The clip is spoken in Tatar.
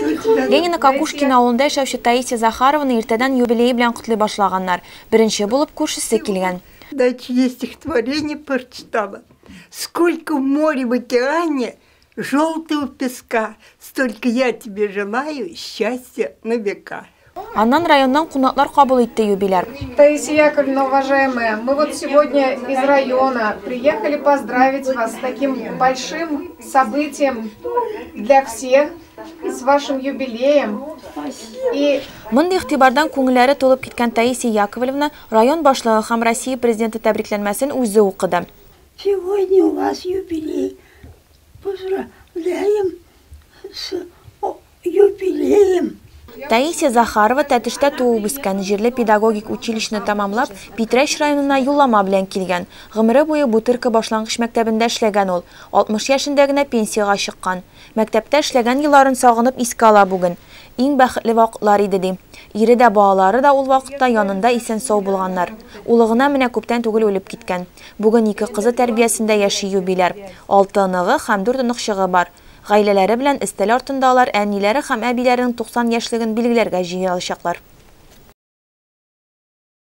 Ленино-Кокушкино авылында яшәүче Таисия Захарованы иртәдән юбилее белән котлый башлаганнар. Беренче булып күршесе килгән. Дальше я стихотворение прочитала. Сколько в море, в океане желтого песка, столько я тебе желаю счастья на века. Аннан районнан кунаклар кабул итте юбиляр. Таисия Яковлевна, уважаемая, мы вот сегодня из района приехали поздравить вас с таким большим событием для всех, с вашим юбилеем. И Мондый игътибардан күңелләре тулып киткән Таисия Яковлевна район башлыгы һәм Россия Президенты тәбрикләнмәсен үзе укыды. Сегодня у вас юбилей. Поздравляем с юбилеем. Таисия Захарова Тәтештә туып үскән, җирле педагогик училищены тәмамлап, Питрәч районына юллама белән килгән. Гомере буе Бутырка башлангыч мәктәбендә эшләгән ул. 60 яшендә генә пенсиягә чыккан. Мәктәптә эшләгән елларын сагынып искә ала бүген. Иң бәхетле вакытлар иде, ди. Ире дә, балалары да ул вакытта янында исән-сау булганнар. Улы гына менә күптән түгел үлеп киткән. Бүген ике кызы тәрбиясендә яши юбиляр. Алты оныгы һәм дүрт оныкчыгы бар. Гаиләләре белән өстәл артында алар әниләре һәм әбиләренең 90 яшьлеген билгеләргә җыелачаклар.